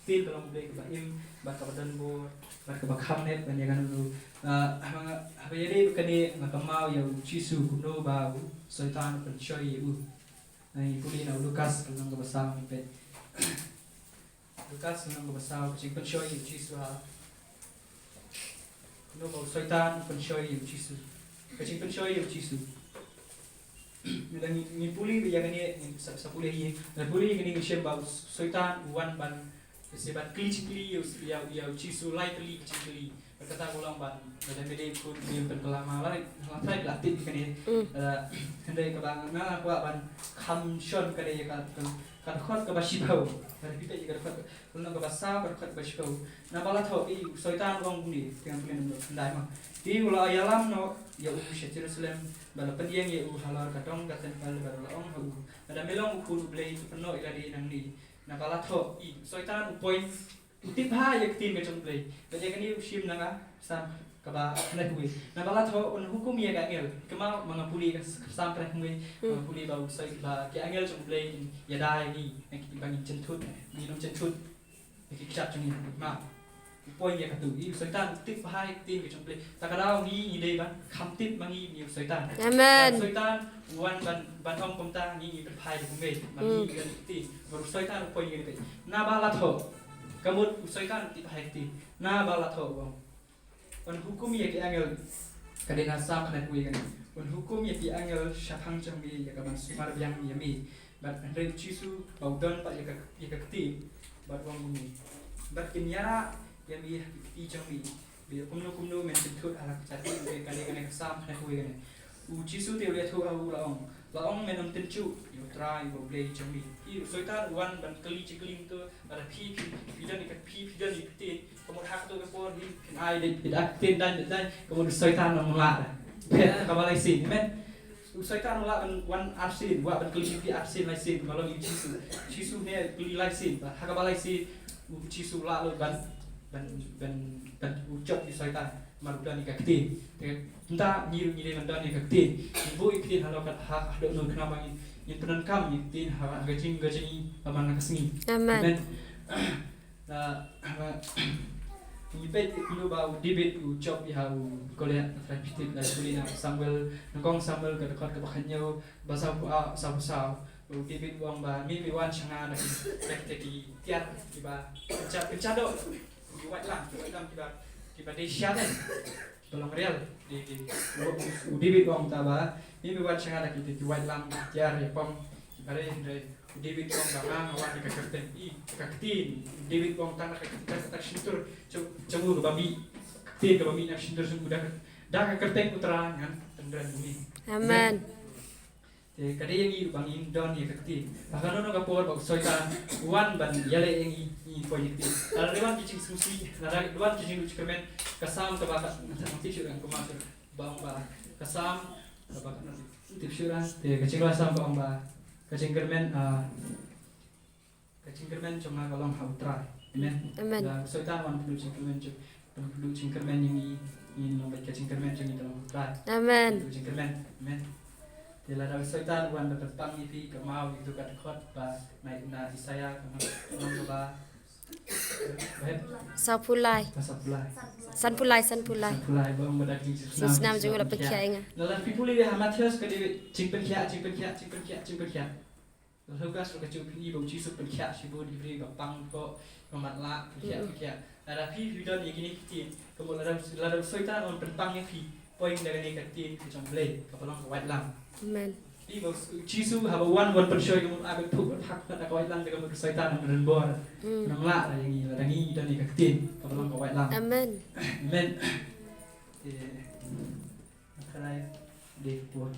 Ktien ka long U Blei kaba im, bad kaba don bor, bad kaba kham nep ban ïa kano kano. Ah, haba nga, haba ïadei bad kane nga kynmaw ïa u Jisu kumno ba u Soitan u pynshoi ïa u. Ngi pule na u Lukas ka lynnong kaba saw, ngi peit. Lukas ka lynnong kaba saw, ka jingpynshoi ïa u Jisu ha. Kumno ba u Soitan u pynshoi ïa u Jisu. Ka jingpynshoi ïa u Jisu. Ngi, ngi pule ïa kane, ngi sa, sa pule hi. Ngi pule ïa kane ngi shem ba u Soitan u wan ban, sa ban kylli jingkylli ïa u, ïa u Jisu, lai tylli ki jingkylli. Bad kata ka long ban, lada me dei khun me pynkylla ma la, la trai la tip ïa kane. Mm. Lada, hynrei kaba nga kwah ban kham shon ka dei ïa ka, ka, ka dkhot kaba shiphew. Lada phi peit ïa ka dkhot, lynnong kaba saw, ka dkhot kaba shiphew. Naba la thoh, i u Soitan u ong kumne, te ngan pule nang, nang, nang, te u la ïalam noh ïa u sha Jerusalem, bad la pynïeng ïa u halor ka dong ka templ, bad la ong ha u, lada me long u Khun U Blei, to pynnoh ïa lade nangne. Naba la thoh, i u Soitan u point, u tip bha ïa ka ktien ka jong U Blei. Bad ïa kane u shim na ka Salm kaba khyndai phew wei. Naba la thoh, un hukum ïa ki angel. Kumba ma nga pule ka Salm khyndai phew wei, ma nga pule ba u Soi-, ba ki angel jong U Blei kin ïada ïa ngi, ba ngin jynthut, ngin ym jynthut. Ïa ki kjat jong ngi, ma. U point ïa katu, i u Soitan u tip bha ïa ka ktien ka jong U Blei. Ta ka daw ngi, ngi dei ban kham tip ma ngi, ngi u Soitan. Amen. U Soitan u wan ban, ban ong kumta, ngi, ngi pynphai da kumwei. Ma ngi, ngi dei ka ktien. Bad u Soitan u point ïa katu. Naba la thoh. Ka mut u Soitan u tip bha ïa ka ktien. Naba la thoh u ong, un hukum ïa ki angel, ka dei na Salm khyndai phew wei kane. Un hukum ïa ki angel shaphang jong me ïa kaban sumar biang ïa me. Bad hynrei u Jisu ba u don pat ïa ka, ïa ka ktien, bad u ong kumne, bad kin ïarap ïa me ha ki kti jong me. Bad kumno kumno men jynthut ha la ka jati, ka dei kane ka Salm khyndai phew wei kane. U Jisu te u la ïathuh ha u, la ong, la ong, men ym tynjuh ïa U Trai uba U Blei jong me. I u Soitan u wan ban kylli jingkylli kumto, lada phi, phi, phi don ïa ka, phi, phi don ïa ka ktien, ka mut ha kato ka por hi phin ai da, da ka ktien dang, dang, ka mut u Soitan um lah. Phet kaba lai sien, amen. U Soitan u lah ban wan ar sien, u lah ban kylli phi ar sien lai sien, kumba long ïa u Jisu. Jisu ne kylli lai sien, ha kaba lai sien u Jisu u lah lut ban, ban, ban, ban, u jop ïa u Soitan. Namar u don ïa ka ktien. Te mynta ngi ruh ngi dei ban don ïa ka ktien. Ngi buh ïa ka ktien halor ka, ha, haduh nangno khnang ba ngin, ngin pyndonkam ïa ka ktien ha, ha ka jing, ka jingim ba man la ka sngi. Amen. Amen. La, la, ngi peit kumno ba u David u jop ïa u Goliath, na Trai Phi Tip, la pule na Samuel, Nyngkong Samuel ka dkhot kaba khathynñiew, ba saw phew, ah, saw phew saw. U David u ong ba, me, me wan sha nga da ki, da ki, da ki tiar kiba kynja, kynja doh. Ki waitlam, ki waitlam kiba, kiba dei sha lem. Long real, dei, dei, u, u David u ong ta ba, maybe wat sha nga da ki, ki waitlam, ki tiar, ïa pom, ki bare, hynrei u David u ong ba nga, nga wan da ka kyrteng, i, ka ktien, u David u ong tang da ka kyrteng, ka shyntur, jong, jong u kaba mih, ka ktien kaba mih na ka shyntur jong u da ka, da ka kyrteng U Trai ngan pynbeit ïa me. Amen. Te ka dei ïa ngi ba ngin don ïa ka ktien. Ba kano kano ka por ba u Soitan u wan ban ïaleh ïa ngi, ngin poi ïa ka ktien. Lada dei wan ki jingsngewsih, lada dei wan ki jingkyrmen, ka Salm kaba ka, nga tip shuh ïa ka kumno shuh, ba ong ba, ka Salm kaba ka, nga tip shuh ïa, te ka jingla Salm ba ong ba, ka jingkyrmen, ah, ka jingkyrmen jong nga ka long ha U Trai. Amen. Amen. Lada u Soitan wan pynduh jingkyrmen jong, pynduh jingkyrmen ïa ngi, ngin long beit ka jingkyrmen jong ngi ka long ha U Trai. Amen. Pynduh jingkyrmen. Amen. Te lada u Soitan wan da pynpang ïa phi, ka maw ïa tu ka dkhot ba na, na Isaïah ka long, ka long kaba, ba hep, sawphew lai. Ba sawphew lai. Sanphew lai, sanphew lai. Sanphew lai, ba ong ba da ka jingsnam jong u la pynkhiah ïa nga. Lada phi pule ha Mathaios ka dei jingpynkhiah, jingpynkhiah, jingpynkhiah, jingpynkhiah. Lukas ruh ka ju pyni ba u Jisu pynkhiah shibun ïa ki briew ba pang ko, ba matlah, pynkhiah, mm, pynkhiah. Lada phi, phi don ïa kine ki ktien, ka mut lada, lada u Soitan un pynpang ïa phi, poi da kane ka ktien ka jong U Blei, kaba long ka waitlam. Amen. Phi ba u Jisu haba wan, wan pynshoi ka mut ai ban phuh ban phak pat da ka waitlam te ka mut u Soitan un rynbor. Mm. Un ym lah ïa ngi, lada ngi don ïa ka ktien kaba long ka waitlam. Amen. Amen. Eh, ka dei, dei pur.